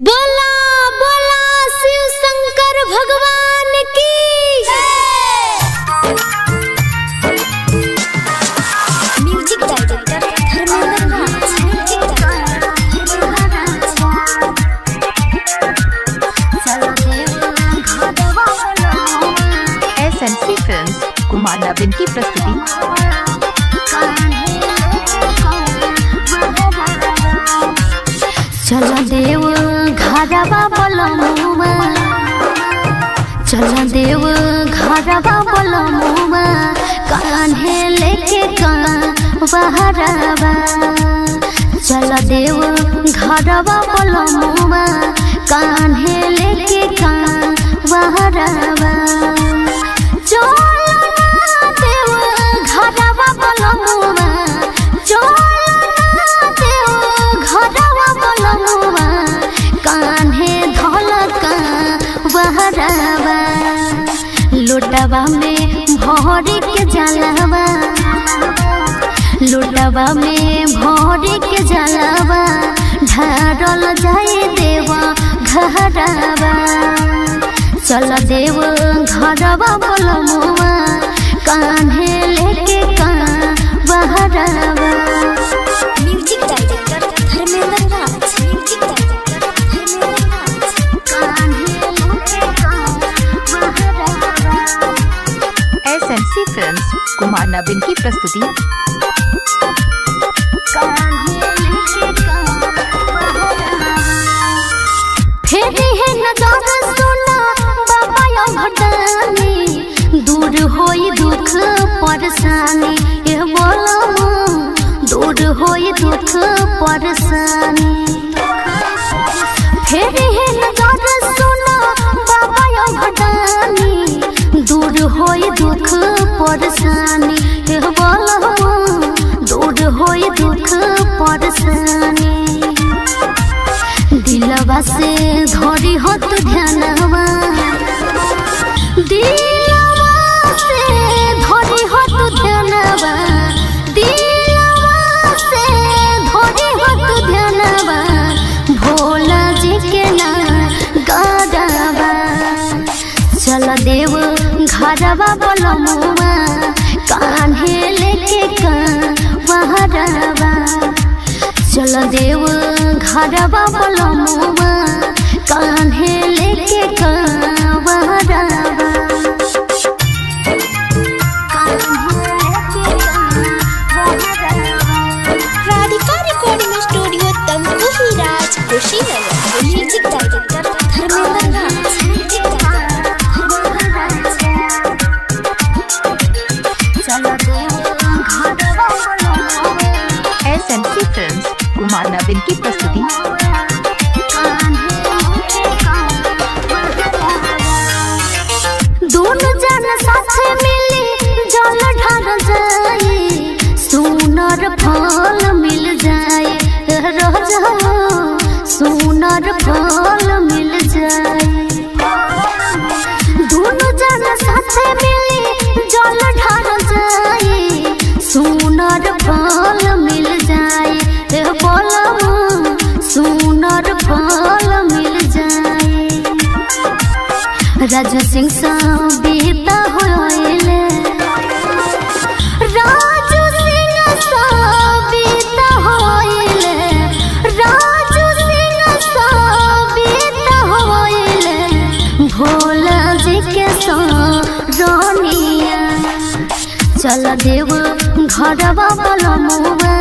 बोला बोला शिव शंकर भगवान की। Music director Dharmendra Raj, music director S N C film Kumar Naveen की प्रस्तुति। चल देव घरवा बोलमुआ, चल देव घरवा बोलमुआ, कान्हे लेके बहरवा। चल देव घरवा बोलमुआ, कान्हे लेके बहरवा। चल देव घरवा बोलमुआ, चल देव घरवा बोलमुआ, कान्हे धोलका बहरवा। लोटवा में भर के जलवा, लोटवा में भर के जलवा, ढारल जाए देवा घरवा। चल देव घरवा बोलमुआ, कान्हे लेके बहरवा। Music director Dharmendra Raj, music director Dharmendra Raj. कान्हे लेके बहरवा। S N C film Kumar Naveen की प्रस्तुति। फेरी है नजर सोना बाबा यो घटानी, दूर होई दुख परेशानी। ए बोलमु दूर होई दुख परेशानी। फेरी है नजर सोना बाबा यो घटानी, दूर होई दुख परेशानी। ए बोलमु दूर होई दुख परेशानी। दिलवा से धरी हो तू ध्यानवा, दिलवा से धरी हो तू ध्यानवा, दिलवा से धरी हो तू ध्यानवा, भोला जी के ना गरबा। चल देव घरवा बोलमुआ, कान्हे लेके बहरवा। चल देव घरवा बोलमुआ, कान्हे लेके बहरवा। Radhika recording studio, Tamkuhi Raj, Kushinagar. Music director Dharmendra Raj, music director Dharmendra Raj. चल देव घरवा बोलमुआ, S N C film Kumar Naveen की प्रस्तुति। दोनों जन साथ मिली जल ढर जाए, सुनर फल मिल जाए। रह जाओ सुनर फल मिल जाए। दोनों जन साथ मिली जल ढर जाए, सुनर फल मिल जाए। बोलमु सुनर फल मिल जाए। राजू सिंह बीता होइले, राजू सिंह बीता होइले, राजू सिंह बीता होइले, भोला जी के रोनिया। चल देव घरवा बोलमुआ,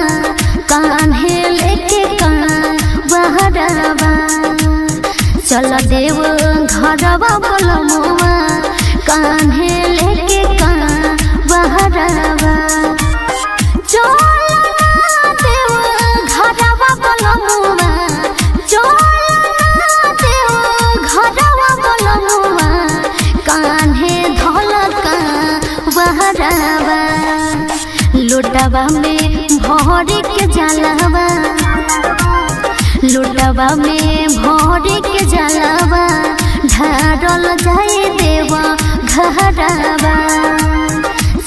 कान्हे लेके बहरवा। चल देव घरवा बोलमुआ, कान्हे लेके बहरवा। चल देव घरवा बोलमुआ, चल देव घरवा बोलमुआ, कान्हे धोलका बहरवा। लोटवा में भर के जलवा, लोटवा में भर के जलवा, ढारल जाए देवा घरवा।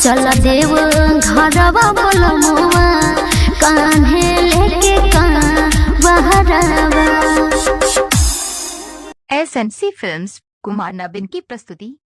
चल देव घरवा बोलमुआ, कान्हे लेके बहरवा। SNC films Kumar नवीन की प्रस्तुति।